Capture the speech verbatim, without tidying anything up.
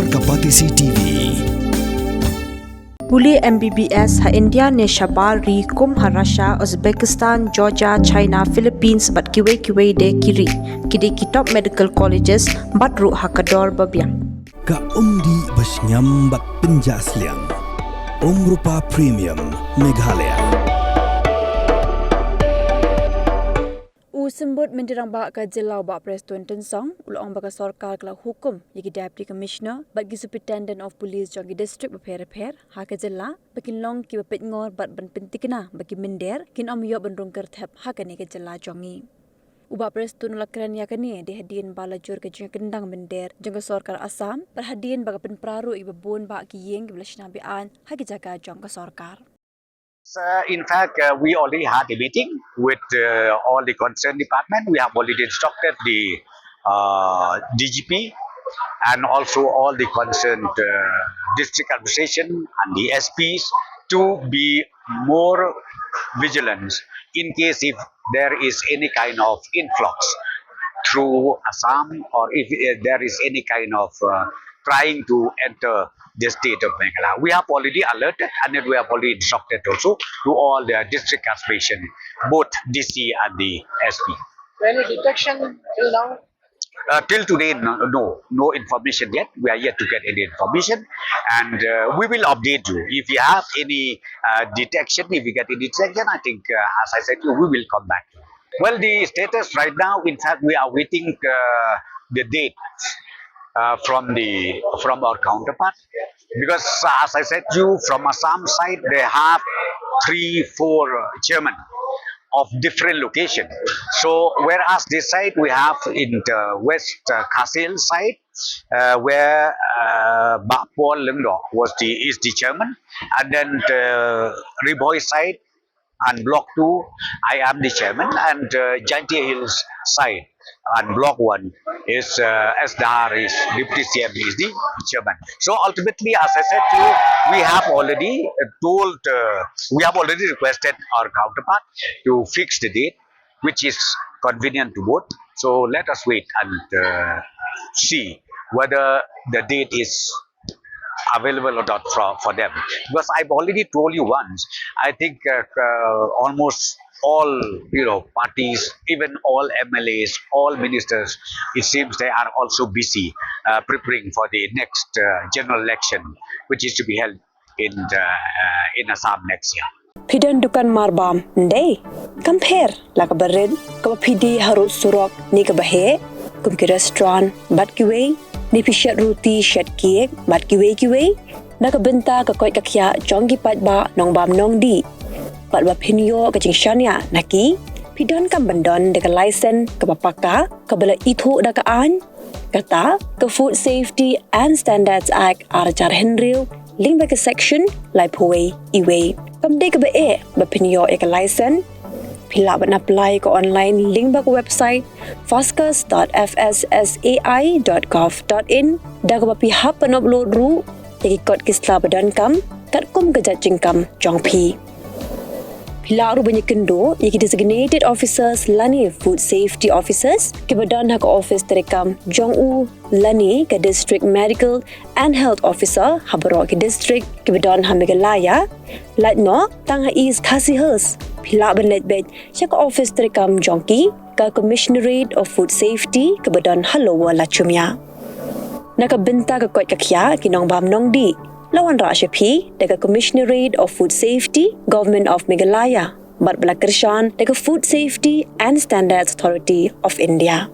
Ka Batesi T V. Pule M B B S ha India ne shabar ri kum ha Russia, Uzbekistan, Georgia, China, Philippines bad kiwei kiwei de ki ri. Ki dei ki top medical colleges bad ruh ha ka dor ba biang. Ka umdih ba shngiam bad pynjah sliang. Umrupa Premium Meghalaya. U Symbud Myntri Rangbah ka jylla u Bah Prestone Tynsong u la ong ba ka sorkar ka la hukum ïa ki Deputy Commissioner bad ki Superintendent of Police jong ki district bapher bapher ha ka jylla ba kin long kiba peitngor bad ban pyntikna ba ki mynder kin ym ïoh ban rung kyrthep ha kane ka jylla jong ngi. U Bah Prestone u la kren ïa kane dei hadien ba la jur ka jingkyndang mynder jong ka sorkar Assam bad hadien ba ka pynpra ruh ïa ba bun bah ki ïing kiba la shna be-aiñ ha ki jaka jong ka sorkar. Uh, in fact, uh, we already had a meeting with uh, all the concerned department. We have already instructed the uh, D G P and also all the concerned uh, district administration and the S Ps to be more vigilant in case if there is any kind of influx through Assam or if uh, there is any kind of uh, trying to enter the state of Meghalaya. We have already alerted and we have already instructed also to all the district administration, both D C and the S P. Any detection till now? Uh, till today, no, no, no information yet. We are yet to get any information, and uh, we will update you if you have any uh, detection. If we get any detection, I think, uh, as I said, we will come back. Well, the status right now, in fact, we are waiting uh, the date uh, from the from our counterpart, because uh, as I said to you, from Assam side they have three, four uh, chairmen of different location. So whereas this side we have in the West uh, Khasi Hills side, uh, where uh, Bah Paul Lyngdoh was the is the chairman, and then the Ri Bhoi side and Block two, I am the chairman, and uh, Jaintia Hills side and Block one is uh, S Dahar is deputy C M is the chairman. So ultimately, as I said to you, we have already uh, told, uh, we have already requested our counterpart to fix the date which is convenient to both. So let us wait and uh, see whether the date is available or not for, for them. Because I've already told you once, I think uh, uh, almost all you know parties, even all M L As, all ministers, it seems they are also busy uh, preparing for the next uh, general election, which is to be held in uh, uh, in Assam next year. Phi don dukan marbam ndei? Kam pher la kaba rit, kaba phi die harud surok ne kaba heh, kum ki restaurant bad kiwei, ne phi shet ruti shet kiek bad kiwei kiwei. Na ka bynta ka koit ka khiah jong ki paidbah nongbam nongdih, bad ba phin ïoh ka jingshaniah na ki, phi donkam ban don da ka laisen kaba paka, kaba la ithuh da ka aiñ, kata ka Food Safety and Standards Act ar hajar hynriew, lyngba ka section laiphew wei. Kam dei kaba eh ba phin ïoh ïa ka laisen. Phi lah ban apply ka online lyngba ka website foscus dot F S S A I dot gov dot in, da kaba phi hap ban upload ruh ïa ki kot ki sla ba donkam katkum ka jait jingkam jong phi. Phi lah ruh ban ïakynduh ïa ki designated officers lane food safety officers kiba don ha ka office treikam jong u lane ka district medical and health officer ha baroh ki district kiba don ha Meghalaya. Lait noh tang ha East Khasi Hills, phi lah ban leit beit sha ka office treikam jong ki, ka Commissionerate of Food Safety kaba don ha Lower Lachumia. Na ka bynta ka koit ka khiah ki nongbam nongdih, la wanrah sha phi da ka Commissionerate of Food Safety, Government of Meghalaya, bad ba la kyrshan da ka Food Safety and Standards Authority of India.